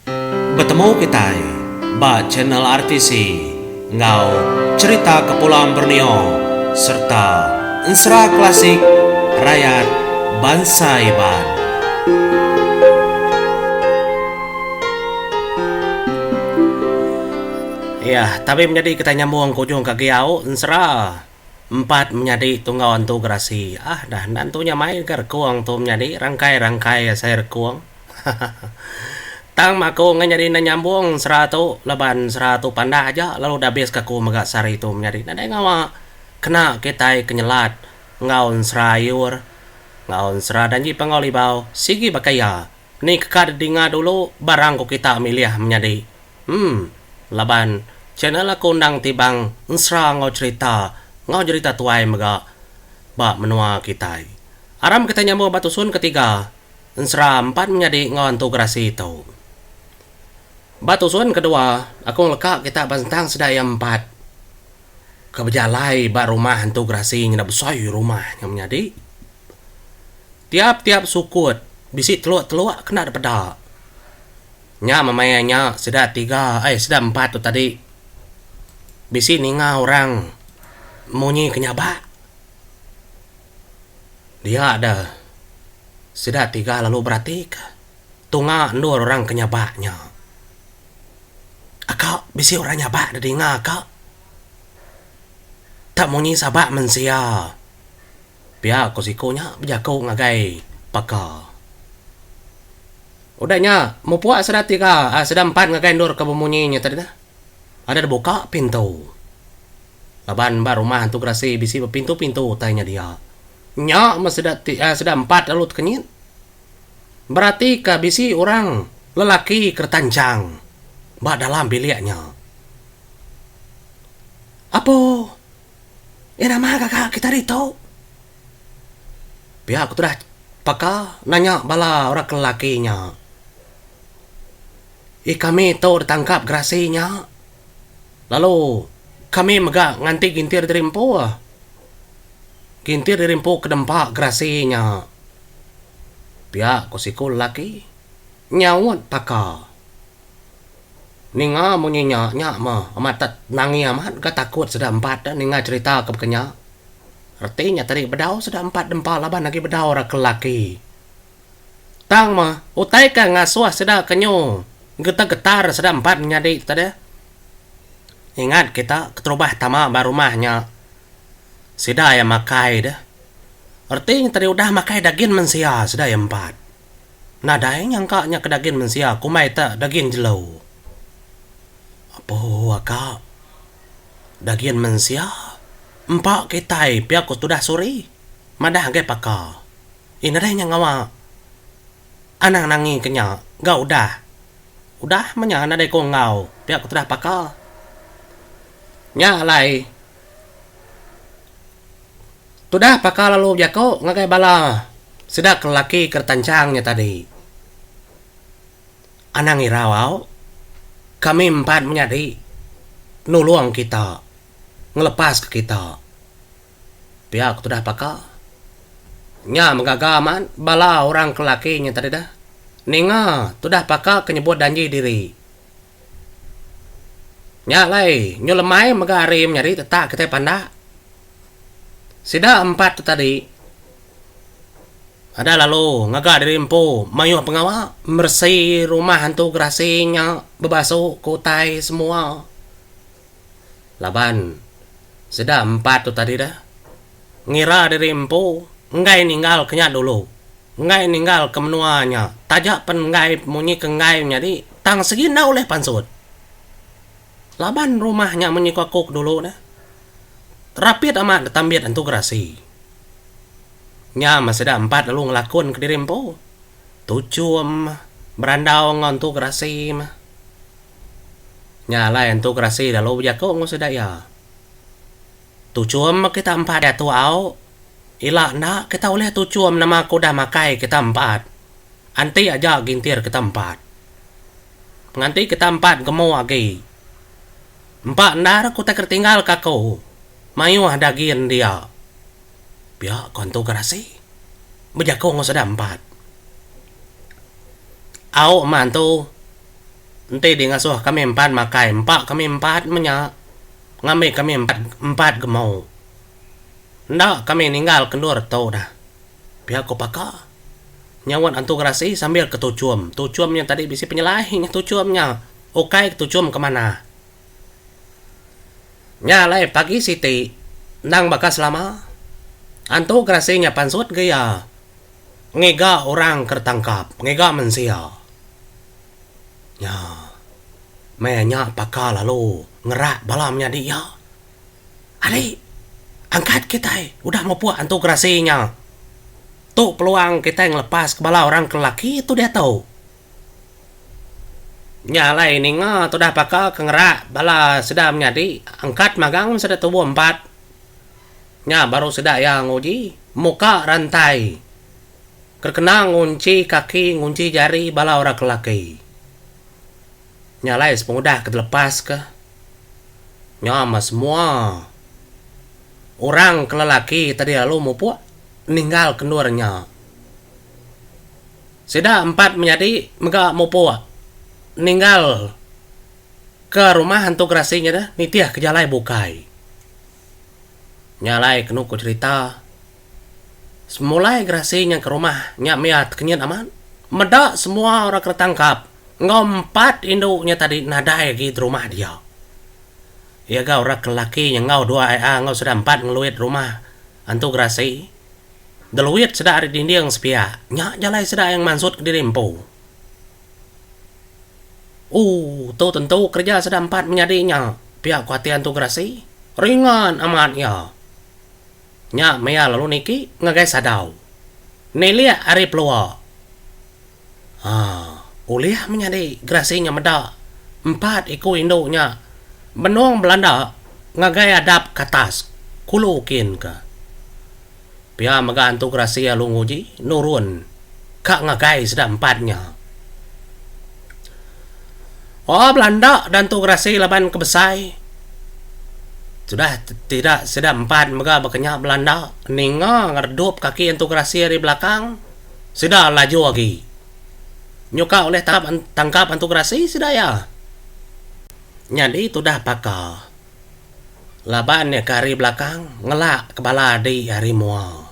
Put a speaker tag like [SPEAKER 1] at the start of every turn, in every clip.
[SPEAKER 1] Betemu kitai ba channel RTC enggau Cherita Kepulauan Borneo serta Ensera Klasik Rayat Bansa Iban. Iya, tabi menyadi kitai nyambung ke ujung ke agi au ensera empat menyadi tu enggau antu gerasi. Ah dah enda entu nyamai ga rekung tu menyadi rangkai-rangkai asai rekung. Tang meh aku enggai nyadi enda nyambung ensera tu laban ensera tu pandak aja lalu udah abis ka aku mega sehari tu menyadi nadai ngawa kena kitai ke nyelat enggau ensera ayur enggau ensera danji panggau libau sigi baka iya. Ni ke ka didinga dulu barang ku kita milih menyadi. Emm. Laban channel aku endang tibang ensera enggau cherita enggau jerita tuai mega ba menua kitai. Aram kitai nyambung ba tusun ketiga ensera empat menyadi enggau antu gerasi tu. Ba tusun kedua aku ngeleka kita ba sentang sida iya empat ke bejalai ba rumah antu gerasi ngena besai rumah nya menyadi. Tiap-tiap sukut bisi teluk-teluk kena dipeda. Nya meh maya nya sida tiga ai sida empat tu tadi bisi ninga orang munyi ke nyabak. Dia deh sida tiga lalu beratika tunga endur orang ke nyabak nya. Aka bisi orang nyabak didinga aka. Tak munyi sabak mensia. Pia ku siku nya bejaku ngagai Paka. Udah nya, mupuk sida tiga, sida empat ngagai endur ke bemunyi nya tadi dah. Ada dibuka pintu. Laban ba rumah Antu Gerasi bisi bepintu-pintu utai nya dia. Nya meh sida ti sida empat lalu tekenyit. Beratika bisi orang lelaki ke retanchang ba dalam bilik nya. Apo! Eh nama gaga kita ditu? Pia ku tudah Paka nanya bala orang ke lelaki nya. Eh kami tu ditangkap gerasi nya. Lalu kami mega nganti gintir diri empu. Gintir diri empu ke dempa gerasi nya. Pia ku siku lelaki nyaut Paka. Ninga munyi nya, nya meh amat tat nangi amat ga takut sida empat da ninga cherita ke baka nya. Reti nya tadi bedau sida empat dempa laban agi bedau ra ke lelaki. Tang meh utai ke ngasuh sida ke nyu getar-getar sida empat menyadi tu tadi. Ingat kita keterubah tama ba rumah nya sida iya makai deh. Reti nya tadi udah makai dagin mensia sida iya empat. Nadai nyangka nya ke dagin mensia kumbai te dagin jelu. Apo aka dagin mensia empa kitai pia ku tudah suri madah ngagai paka. Ih nadai nya ngawa anang nangi ke nya ga udah. Udah meh nya nadai ku enggau pia ku tudah paka. Nya alai Tudah paka lalu bejaku ngagai bala sida ke lelaki ke retanchang nya tadi. Anang irau au. Kami empat menyadi nulung kita ngelepaska kita. Pia ku tudah paka. Nya megaga amat bala orang ke lelaki nya tadi dah ninga tudah paka ke nyebut danji diri. Nya alai nyu lemai mega hari menyadi tetak kitai pandak. Sida empat tu tadi ada lalu ngaga diri empu mayuh pengawa meresi rumah antu gerasi nya bebasu ke utai semua. Laban sida empat tu tadi dah ngira diri empu enggai ninggal ke nya dulu. Enggai ninggal ke menua nya taja pen enggai munyi ke enggai menyadi tang segi enda ulih pansut. Laban rumah nya munyi ku aku ke dulu neh. Rapit amat ditambit entu gerasi. Nya meh sida empat lalu ngelakun kediri empu. Tuchum berandau enggau entu gerasi meh. Nya alai entu gerasi lalu bejaku enggau sida iya. Tuchum meh kita empat diatu au. Ila enda kita ulih tuchum nama ke udah makai kita empat. Anti aja gintir kita empat. Nganti kita empat gemu agi. Empa endar ku utai ke ditinggal ka aku. Mayuh dagin dia. Pia ko Antu Gerasi bejaku enggau sida empat. Au meh antu. Enti di ngasuh kami empat makai empa kami empat menya ngambi kami empat empat gemu. Enda kami ninggal ke endur tu dah. Pia ku Paka. Nyaut Antu Gerasi sambil ke tuchum. Tuchum nya tadi bisi penyelai nya tuchum nya. Ukai ke tuchum ke manah. Nya alai pagi siti endang baka selama. Antu Gerasi nya pansut ga iya ngiga orang ke ditangkap, ngiga mensia. Nya. Meh nya Paka lalu ngerak bala menyadi iya. Ali, angkat kitai udah mupuk antu gerasi nya. Tu peluang kitai ngelepaska bala orang ke lelaki tu diatu. Nya alai ninga tudah baka ke ngerak bala sida menyadi angkat magang sida tubuh empat. Nya baru sida iya nguji muka rantai ke kena ngunchi kaki ngunchi jari bala orang ke lelaki. Nya alai sepengudah ke telepaska nya meh semua orang ke lelaki tadi lalu mupuk ninggalka endur nya. Sida empat menyadi mega mupuk ninggal ke rumah Antu Gerasi nya deh nitih ke jalai bukai. Nya alai kenu ku cherita semulai Gerasi nya ke rumah nya mia tekenyit amat meda semua orang ke ditangkap enggau empat indu nya tadi nadai agi derumah dia. Iya ga orang ke lelaki nya enggau dua ai enggau sida empat ngeluit rumah Antu Gerasi. Deluit sida ari dinding sepiak, nya jalai sida yang mansut kediri empu. Ooh, tu tentu kereja sida empat menyadi nya, pia ku ati Antu Gerasi. Ringan amat iya. Nya meh iya lalu niki ngagai sadau. Nilik ari pelua. Haa, ulih menyadi Gerasi nya meda empat iku indu nya benung belanda ngagai adap ke atas kulu kin ke. Pia mega Antu Gerasi lalu nguji nurun ka ngagai sida empat nya. Oh belanda da Antu Gerasi laban ke besai. Sudah tidak sida empat mega baka nya belanda ninga ngeredup kaki Antu Gerasi ari belakang. Sida laju agi. Nyuka ulih tangkap tangkap antu gerasi sida iya. Nyadi tudah paka. Laban iya ke ari belakang ngelak ke bala adi ari mua.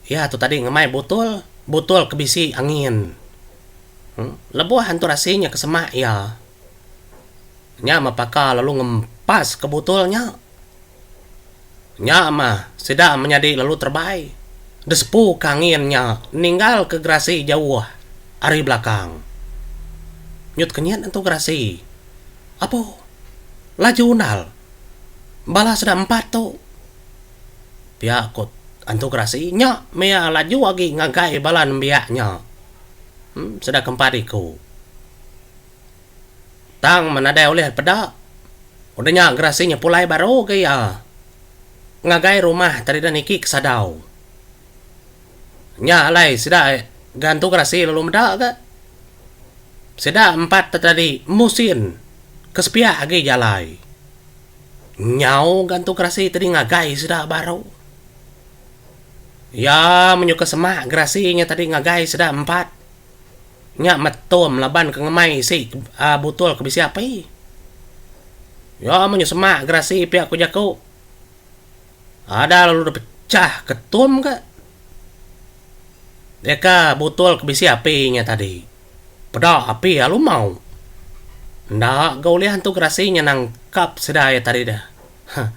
[SPEAKER 1] Iya tu tadi ngemai butul, butul ke bisi angin. Lebuh antu rasi nya ke semak iya. Nya meh paka lalu ngempas ke butul nya. Nya mah sida menyadi lalu terebai disepu ke angin nya ninggal ke gerasi jauh ari belakang. Nyut kenyit entu gerasi. Apo laju undal bala sida empat tu. Pia ku antu gerasi nya mia laju agi ngagai bala nembiak nya. Em sida ke empat iku. Tang meh nadai ulih peda. Udah nya gerasi nya pulai baru ga iya ngagai rumah tadi ida niki ke sadau. Nya alai sida gantu gerasi lalu meda ga. Sida empat te tadi musin ke sepiak agi jalai. Nyau gantu gerasi tadi ngagai sida baru. Iya menyuka semak gerasi nya tadi ngagai sida empat. Nya metum laban ke ngemai isi butul ke bisi api. Ya meh semak gerasi pia ku jaku. Ada lalu dep pecah ketum ka. Deka butul ke bisi api nya tadi. Peda api alu mau. Enda ga ulih antu gerasi nya nangkap sida iya tadi deh. Huh.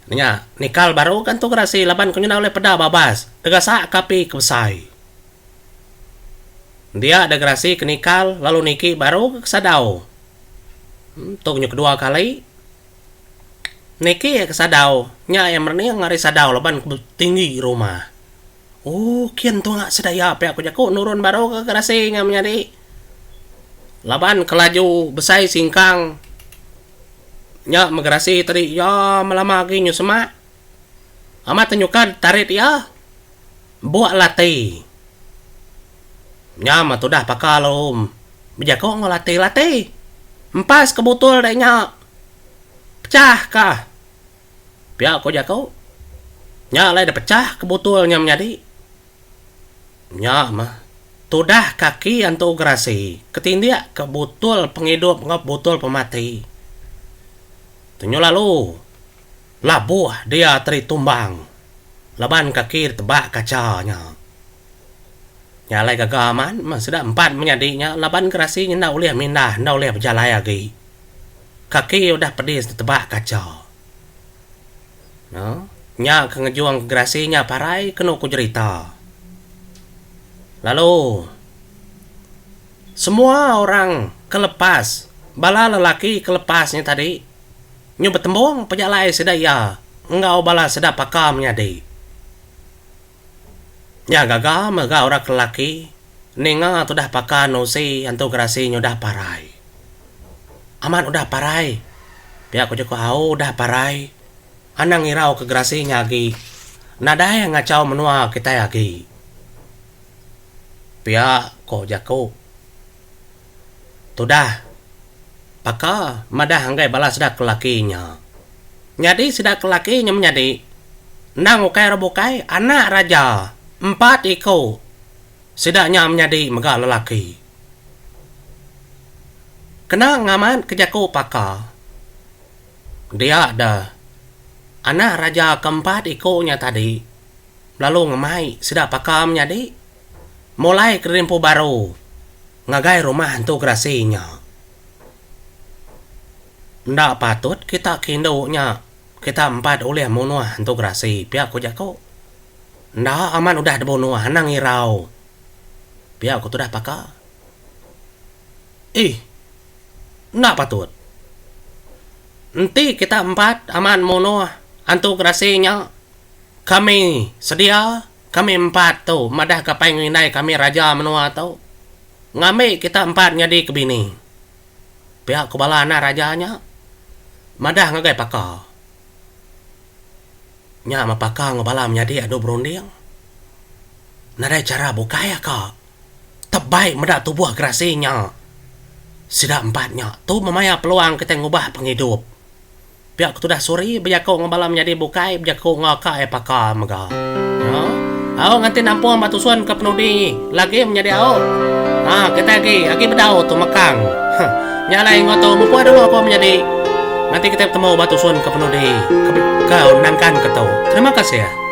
[SPEAKER 1] Nya nikal baru ka antu gerasi laban ku nyenda ulih peda babas degasak ka api ke besai. Dia degrasi ke nikal lalu niki baru ke sadau. Tu nyu kedua kali niki ke sadau nya iya merening ari sadau laban ke tinggi rumah. Ooh kin tunga sedaya pia ku jaku nurun baru ke gerasi nya menyadi. Laban ke laju besai singkang nya megerasi tadi iya melama agi nyu semak. Amat te nyuka tarit iya. Buk lati. Nya meh tudah paka lalu bejaku enggau lati. Lati! Empas ke butul dek nya. Pechah ka. Pia ku jaku. Nya alai dep pechah ke butul nya menyadi. Nya meh. Tudah kaki antu gerasi ketindik ke butul pengidup enggau butul pemati. Tenyu lalu labuh dia teri tumbang laban kaki ditebak kacha nya. Nya alai gaga amat meh sida empat menyadi nya laban gerasi nya enda ulih mindah enda ulih bejalai agi. Kaki udah pedis ditebak kacha. Nya ke ngejung gerasi nya parai kenu ku jerita. Lalu semua orang ke lepas bala lelaki ke lepas nya tadi nyu betembung pejalai sida iya enggau bala sida paka menyadi. Nya gaga mega orang ke lelaki ninga tudah paka nusi antu gerasi nyudah parai. Amat udah parai. Pia ku jaku au udah parai. Anang irau ke gerasi nya agi. Nadai ngachau menua kitai agi. Pia ko jaku. Tudah paka madah enggai bala sida ke lelaki nya. Nyadi sida ke lelaki nya menyadi endang ukai orang bukai anak raja empat iku sida nya menyadi mega lelaki. Kena ngamat ke jaku paka dia deh anak raja ke empat iku nya tadi lalu ngemai sida paka menyadi mulai ke diempu baru ngagai rumah entu gerasi nya. Enda patut kita ke indu nya kita empat ulih munuh entu gerasi pia ku jaku. Enda amat udah dibunuh anang irau. Pia ku tudah paka. Ih. Enda patut. Enti kita empat amat munuh antu gerasi nya, kami sedia, kami empat tu madahka apai enggau indai kami raja menua tu ngambi kita empat nyadi ke bini. Pia ku bala anak raja nya madah ngagai paka. Nya meh paka enggau bala menyadi adu berunding. Nadai chara bukai aka. Tebai meda tubuh gerasi nya. Sida empat nya tu memaya peluang kitai ngubah pengidup. Pia ke tudah Suri bejaku enggau bala menyadi bukai bejaku enggau aka iya paka mega. Au nganti nampung ba tusun ke penudi lagi menyadi au. Ha kitai agi agi bedau tu mekang. Nya alai enggau tu mupuk dulu aku menyadi. Nganti kitai betemu ba tusun ke penudi ke ke nangkan ke tu. Terima kasih.